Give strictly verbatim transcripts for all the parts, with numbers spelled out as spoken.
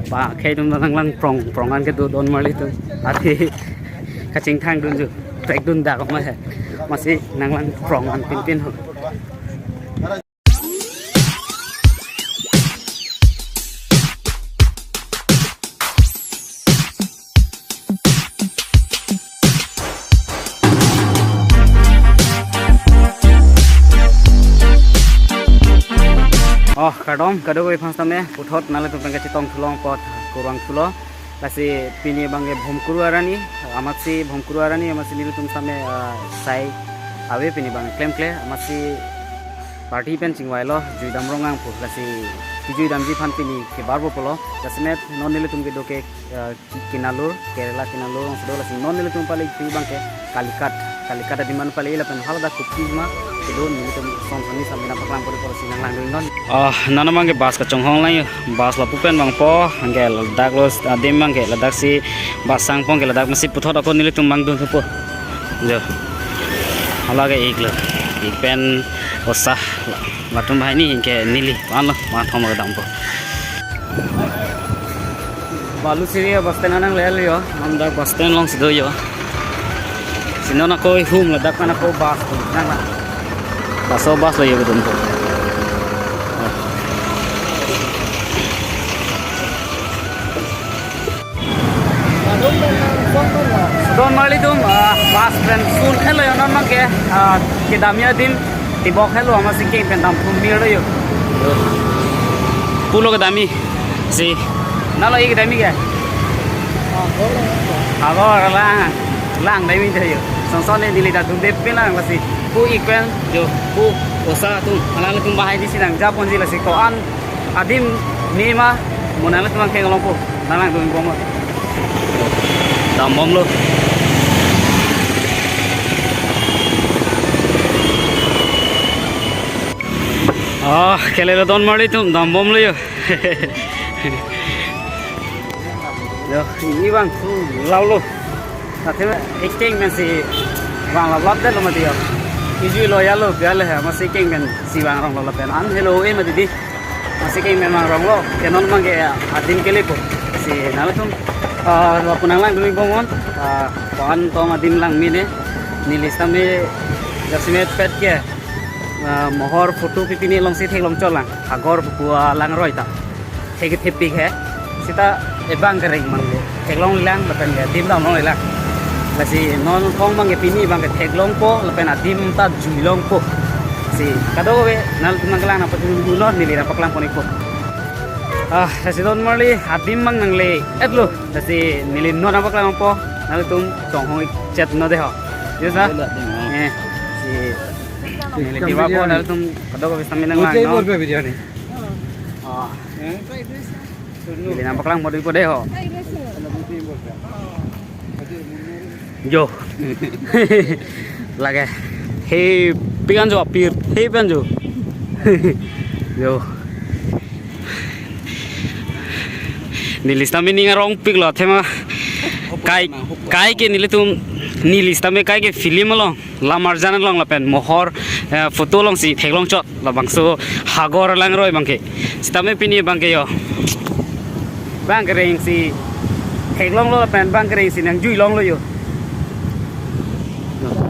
Ba, akhei atum nanglang prong, prong an kedo don marli atum. Athe kachingthang dun ju, trek dun dak ma he. Amatsi nanglang prong an pinpin ho. Oh, kardom, kadokave aphan sitame, puthot nanglitum pen kachetong thulo apot, kurvangthulo. Lasi pini abangke Bhomkuru arni, amatsi Bhomkuru arni, amatsi nelitum sitame, ah, sai ave pini abang klemkle, amatsi party pen chingvailo, jui dam rong ang pu, lasi kejui damji aphan pini kebarbo pulo, lasi net non nelitum kedo ke, ah, Ki-, Kinalur, Kerala Kinalur alongsi do, lasi non nelitum pale-ikpi abangke Kalikat, Kalikat adim an pale lapen haladak kopi ma kedo, nelitum son sonni sitame nangpaklang pori pori si nanglang dun non. Ah, non abangke bus kachonghong lang yo, bus lapu pen vangpo, anke ladak lo adim abangke, ladak si bus sangpo, anke ladak masi puthot ako nelitum vangdun thupo. Jo. Hala ke ik lo. Ik pen osa la-, latum banghini anke neli. Anlo, mathom kedampo. Balusiri bus stand anang lel yo, non dak bus stand alongsi do yo. Si non ako ihum ladak pen ako bus nang la. Laso bus lo yo kedampo. Don marli atum, ah, bus pen sun helo yo non abangke, ah, kedamji adim tibok helo amatsi keng pen dam thum mir lo yo. Pulo kedamji si. Nalo ik kedamji ke? Agor lang, lang damji tha yo. Son sonni neli ta dundepin lang lasi. Pu ik pen jo, pu osa atum, alanglitum banghini si nangjaponji lasi ko-an adim me ma, mo nanglitum abang keng longpo, nanglang dun bom. Dambomlo. Ah, kelelo don marli atum, dambomlo yo. Yo, ini bang, hmm, laulo. Athe ik keng pen si vang laplap detlo mati yo. Ijui lo ya lo, biar le ha, amatsi keng pen si vang ronglo lapen an helo e mati di. Amatsi keng pen vang ronglo, ke non abangke adim kelepo. Si nanglitum, ah, lapu nanglang dun bom non, ah, ko-an tong adim lang mene, neli sitame jasemet pet ke, ah, mohor photo pipini alongsi theklong chot lang, Hagor pu alangroi ta. Thek thepik he. Seta ebang kereng abangke theklong lang lapen ke dim dam long lang. Lasi non kong abangke pini abangke theklongpo lapen adim ta jui longpo. Si kadokave nanglitum nangkelang nangpathu dun non, neli nangpaklang pon ikpo. Ah, lasi don marli adim abang nangle-etlo. Lasi neli non nangpaklangpo, nanglitum chonghong ik chet non dei ho. Yo sa? Wala adim, oh. Eh, si neli diwa po, nanglitum kadokave sitame nanglang non. Biryani. Oh. Eh? Neli nangpaklang pon ikpo dei ho. Jo. Lake. Hei, pik an jo, apir. Hei, pik an jo. Jo. Neli sitame ning arongpiklo, athema. Kai, kai ke nelitum, neli sitame kai ke film along. Lam arjan along lapen mohor, eh, photo alongsi theklong chot labangso Hagor alangroi abangke. Sitame pini abangke yo. Bang kereng si theklonglo lapen bang kereng si nangjui longlo yo.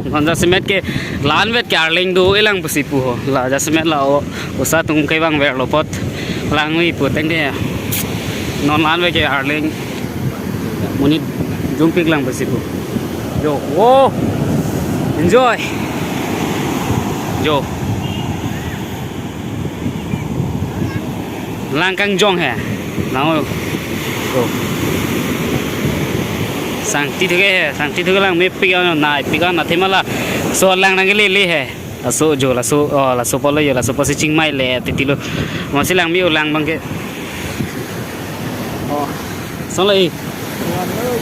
Non jasemet ke la-anvet ke arleng do-e lang pusi pu ho. La jasemet la o, osa atum kevang verlo apot lang-e pu tangte. Non la-anvet ke arleng monit jumpik lang pusi pu. Jo, wo. Enjoy. Jo. Lang kangjong he. Lang o. Jo. Sangti thuke he, sangti thuke lang mepik an, naipik an, athema laso lang nangkelele he. Laso jo, laso, oh, laso apotlo yo, laso apotsi chingmai le titi lo. Amatsi lang me-o lang abangke. Oh. Son lo i.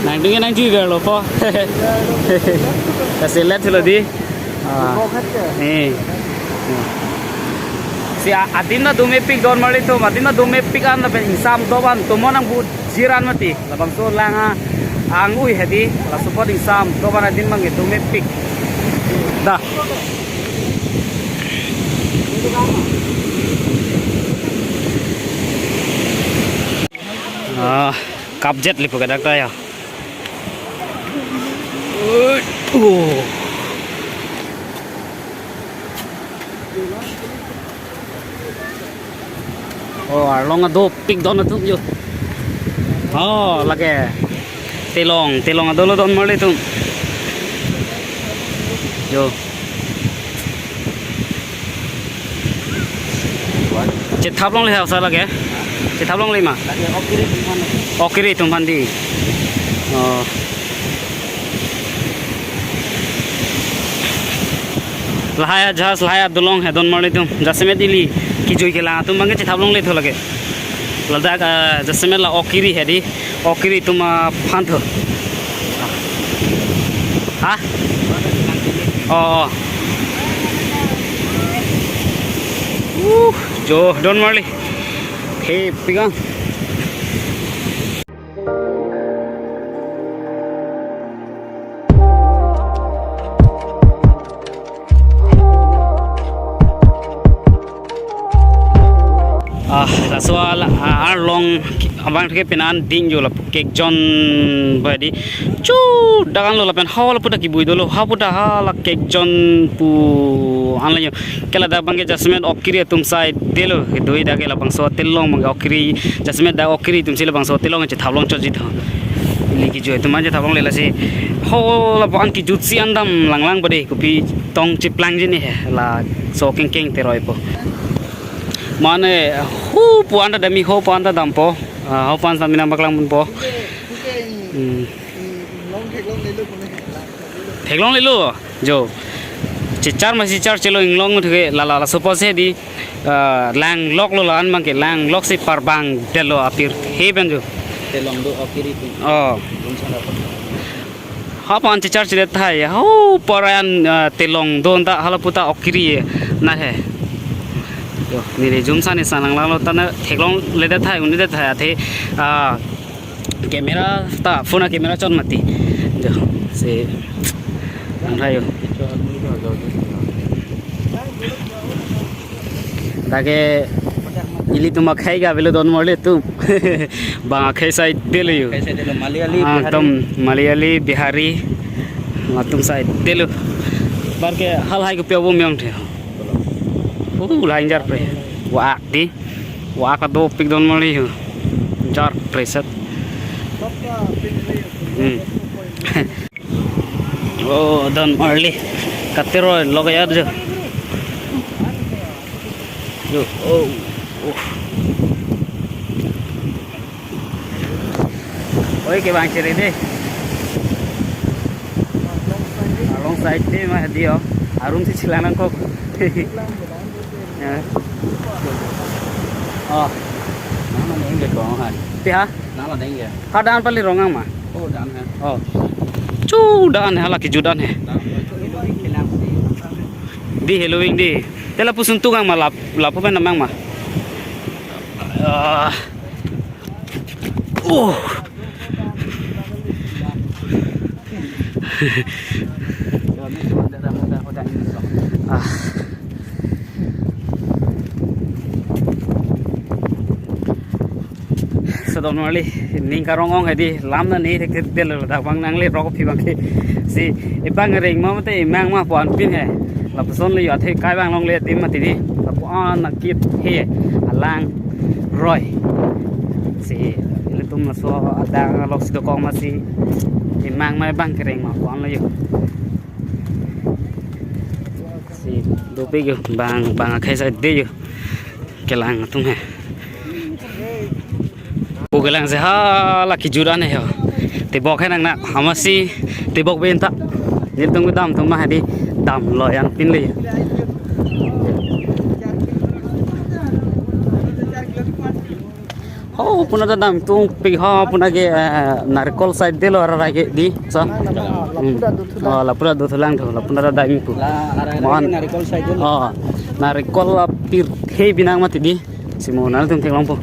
Nangdung nangjui verlo po. Lasi let thulo dei. Ah. Eh. Si a-, adim ta do mepik don marli atum, adim ta do mepik an lapen ingsam do-an atum mo nangpu jiran mati. Labangso lang a-ang ui hedi, laso apot ingsam do-an adim abangke do mepik. Da. Ah, kapjet lipu kadak ta ya. Oh. Oh, arlong adopik don atum yo. Oh, lake. Telong, telong adolo don marli atum. Yo. Chethap longle ha usa lake. Chethap longle ma. Lake Okiri atum aphan. Okiri atum aphan dei. Oh. Lahai jahaz lahai adolong he don marli atum. Jasemet ili kejui kelang atum abangke chethap longle tho lake. Ladak, ah, jasemet la Okiri he dei. Okiri atum aphan tho. Ha? Oh, oh. Uh, jo don marli. He, pigang. Ah, laso ala, ah, arlong abang ke penan ding jo lapu kekjon badi. Chu dakan lo lapen haw lapu ta kebui dolo, haw pu ta hala kekjon pu anla jo. Ke ladak abangke jasemet Okiri atum side delo, doi dak ke labangso telong abangke Okiri, jasemet dak Okiri atum si labangso telong chethap long chotji tho. Ili kejui atum an chethap longle lasi. Haw lapu an kejut si an dam langlang badi kopi tong cheplang ji ne he laso kengkeng teroi po. Mane haw pu an ta dam-i, haw pu an ta dampo. Ah, haw pu an sami nang paklang ponpo. Hmm. Theklong lelo, jo. Chechar ma chechar chelo inglong theke la la la sopo se dei, ah, langlok lo la an abangke langlok si parbang detlo apir he pen jo. Telong do Okiri atum. Oh. Jumsan atum. Haw pu an chechar chedet tahai, haw pu an, ah, telong do anta hala pu ta Okiri na he. Jo, neli jumsan ni sanang langlo ta na theklong ledet tahai, un-edet tahai athe, ah, camera ta, phone a camera chot mati. Jo, si nang thayo. Dak ke ilitum akhei ke avelo don marli atum. Bang akhei side delo yo. Akhei side delo, Malayali, ah, Bihari. Atum Malayali, Bihari. Atum side delo. Bar ke halahai kopi abo meyong the. Uh, lain jar pre. Wa-ak dei. Wa-ak adopik don marli yo. Jar preset. Hmm. Oh, don marli. Kateroi lok ya jo. Jo, oh, oh. Oi, kevang chere dei. Along side dei ma dei yo. Arum si chelang nangkok. Ya. Oh. Nang nang deng ke kong han. Pi ha? Nang nang deng ke. Ha dan pali rong ang ma. Oh, dan ha. Oh. Chu dan hala kejut an he. Dan ha. Dei helo wing dei. Te lapuson tung ang ma lap, lapu pen namang ma. Ah. Oh. Ah. So don marli, ning karong ong hedi, lam na ne thekthedetlo, dak abang nangle rok aphi abangke. Si, ebang reng ma mate emang ma pu an pin he. Lapuson le yo athe kai abang longle adim mati dei. Lapu an akip he, alang roi. Si, ilitum laso adang alok si dokok ma si, emang ma bang kereng ma pu an lo yo. Si, dopik yo, bang, bang akhei side dei yo. Kelang atum he. Pu kelang si hala kejut an he yo. Tebok he nang na, amatsi tebok ben ta. Nelitum kedam atum ma hedi damlo an pin le. Haw pu an ta dam tungpik, haw pu an ke, eh, narikol side delo arai ke dei. So. Hmm. Oh, lapu ta dothulang tho, lapu ta dam pu. La, arai, arai. Mon. Narikol side delo. Oh, narikol apirthe binang mati dei. Si mo nangtum theklongpo.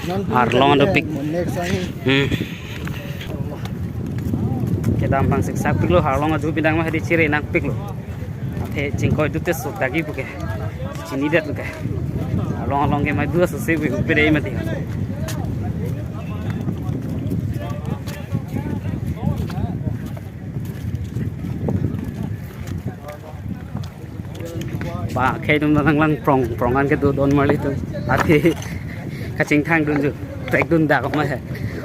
Arlong adopik. Hmm. Kedam abang siksak piklo, arlong adu binang ma hedi chere nangpiklo. Athe chingkoi dute suk dagi puke. Chinidetlo ke. Arlong along ke mai dua suse pu pede mati. Akhei atum nanglang prong prong an kedo don marli atum. Athe kachingthang dun jo. Trek dun dak ma he.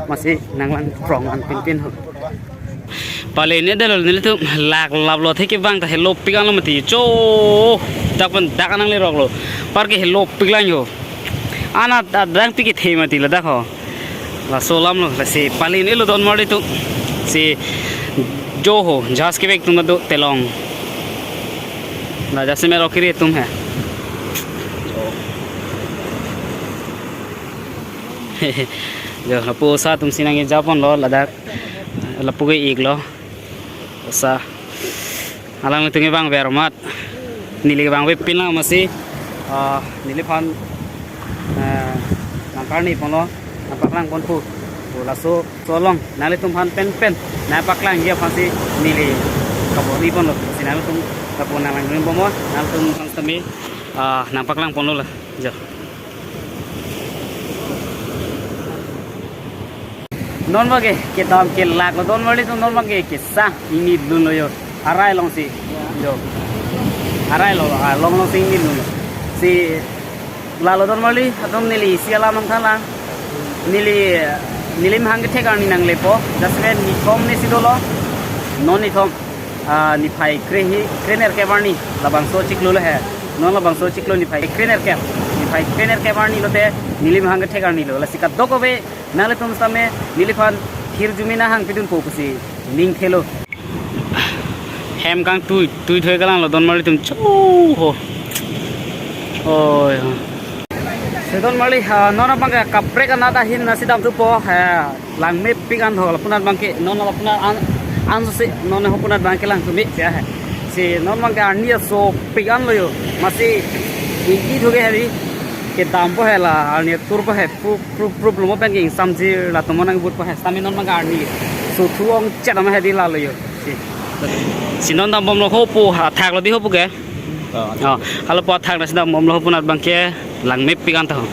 Masi nanglang prong an pinpin ho. Pale ne delo nelitum lak lap lo theke bang ta helopik an lo mati. Cho. Dak pen dak nanglerok lo. Par ke helopik lang ho. Anat adang pik kethe mati ladak ho. Laso alam lo, lasi pale ne lo don marli atum. Si jo ho, jahaz kevek atum do telong. La jasemet rokiri atum he. Jo, lapu osa atum si nangkejapon lo, ladak lapu ke-ik lo. Osa. Alanglitum kevang ver amat. Neli kevang ve pin lang masi. Ah, neliphan, eh, nangkarni ponlo, nangpaklang ponpo. Pu laso, so along, nanglitum aphan penpen, nangpaklangji aphansi neli kaporni ponlo. Si nanglitum kapo nanglang ring bomlo, nanglitum aphan sitame, ah, nangpaklang ponlo la. Jo. Non abang ke, kedam kelak lo don marli atum, non abang ke, kesa, ingni dun lo jo. Arai alongsi. Jo. Arai lo, ah, along alongsi ingni dun lo. Si lalo don marli atum neli isi alam nangthan lang. Neli, neli mahang kethek arni nanglepo. Jasemet nithom ne si dolo. Non nithom. Ah, niphai kre hi, krenerkep arni. Labangso chiklo lo he. Non labangso chiklo niphai krenerkep. Niphai krenerkep arni lote neli mahang kethek arni lo. Lasi kadokave nanglitum sitame neliphan hirjume nahang pidunpo pusi ning thelo. Hem kangtui, tui thoi kalang lo don marli atum cho ho. Oi. Si don marli, ah, non abang ke kaprek anat ahin nasi damthupo, ha, langmepik an ho, lapunat abang ke, non lapunat an, an si, non ho punat abang ke langthu me, ya, ha. Si non abang ke arni asopik an lo jo, masi ingki thu ke heri, kedampo he la, arni aturpo he, prup, prup, prup, lo mo pen ke ingsamjir, latum mo nangkebutpo he, sitame non abang ke arni, so thu ongchet ama he di lalo jo, si. Si non dambomlo ho pu, athak lo di ho pu ke. Oh, halapu athak nasi dambomlo ho punat abang ke langmepik an ta ho.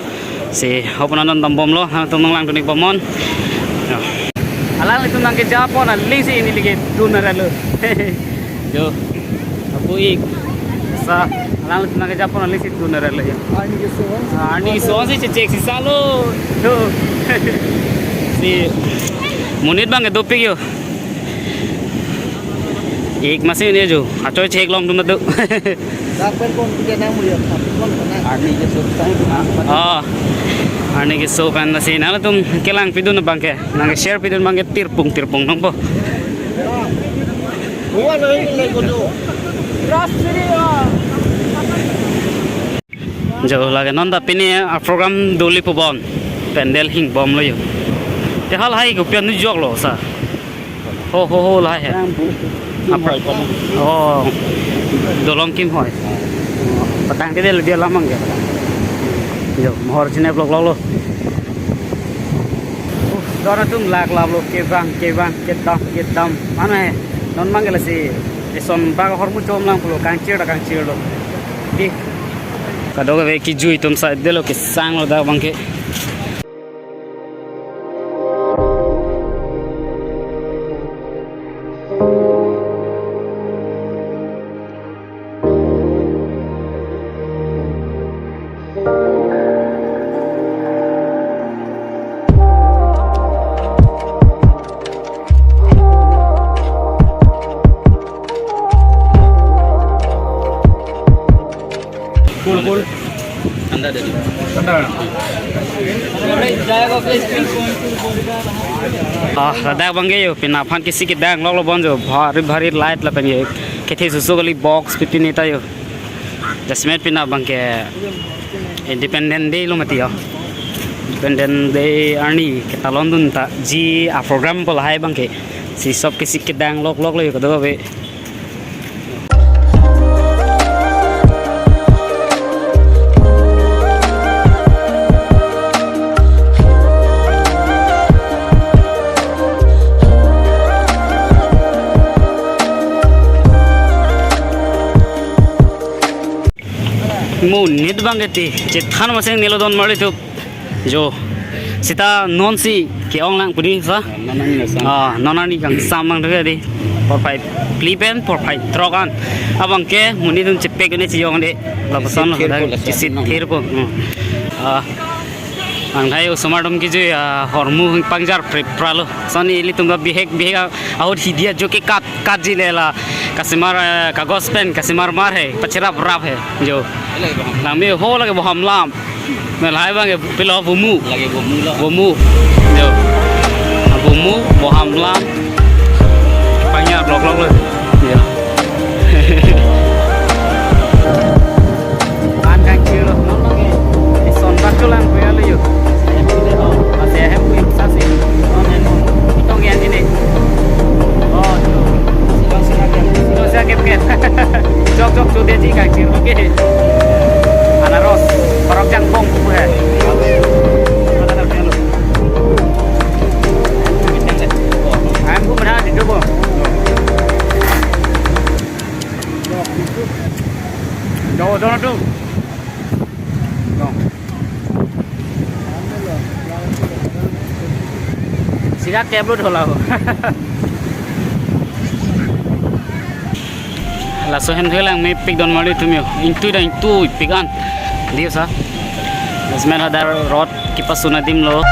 Si ho punat non dambomlo, halatum nanglangdun-ik bomnon. Jo. Alanglitum nangkejapon alingsi neli kedun arlo. Jo. Lapu-ik. Sa, alanglitum nangkejapon alingsi dun arlo jo. Arni keso. Ah, arni keso si chechek si salo. Jo. Si monit abang ke dopik jo. Ik masi ne jo, achoi chek long dun do. Dak pen kon kita nang mulia, tapi kon kena. Arni keso pen. Oh. Arni keso pen nasi nangtum kelang pidun abang ke, nangke-share pidun abang ke tirpung tirpung nangpo. Bukan lagi lagi kodo. Jo, lake non ta pini aprogram doli pu bon. Pandal hingbomlo jo. Te halahai kopi an nujoklo sa. Ho ho ho lahai he. Ram bu. Apra-, oh. Dolong Kimhoi. Patang ke del dia lamang ke. Jo, mohor sini vlog lo lo. Don atum lak lap lo, kevang kevang, kedam kedam. Mana he? Non abang ke lasi eson bak ahormu chom lang pulo, kangchir ta kangchir lo. Di. Kadokave kejui atum side delo, kesang lo dak abang ke. Cool, cool. Anda ada di. Anda. Ah, ladak abang ke jo, penap aphan kisi kedang lok lo bon jo, bhari bhari light lapen jo. Kethe susu kali box pipi neta jo. Jasemet penap abang ke Independent Day lo mati jo. Independent Day arni ketalon dun ta ji aprogram pu lahai abang ke. Si sop kisi kedang lok lok lo jo kadokave. Monit abang ke ti chethan maseng nelo don marli atum. Jo. Sita non si ke-ong lang pudi sa? Non arni kangsam. Ah, non arni kangsam lang tuh di. Porphai phli pen porphai throk an. Abang ke monit atum chepek ne chiyong de. Lapuson lo, kisit thir ko, kisit thir ko. Hmm. Ah. Ang thai osomar atum kejui, ah, hormu pangjar prepra lo. Lason ilitum ta bihek bihek, ah, ahut hidi ajo ke kat kat ji le la. Kasemar, eh, kagos pen kasemar mar he, pacherap rap he. Jo. Lami ho lake boham lam. Melai abang ke pilo, bomu. Lake bomu lo. Bomu. Jo. Bomu, boham lam. Pangjar blok blok lo. Jo. An kangchir lo, non lake. Ison bat ko lang kuya lo yo. Masih hem kuya sa si. Non en mo. Itong yan ini. Oh, tu. Ison si lagi. Ison si lagi, oke. Jok jok, tu dia ji kangchir. Oke. Anaros. Parok jang bong ko hai. Em ko mana di tu bo. Do, do, do. Do. Sida keblo dhola ho. Laso ahem thek lang mepik don mali tum yo. Ingtui da ingtui pik an. Dia sa. Lasmen hadar rot kipasun adim lo.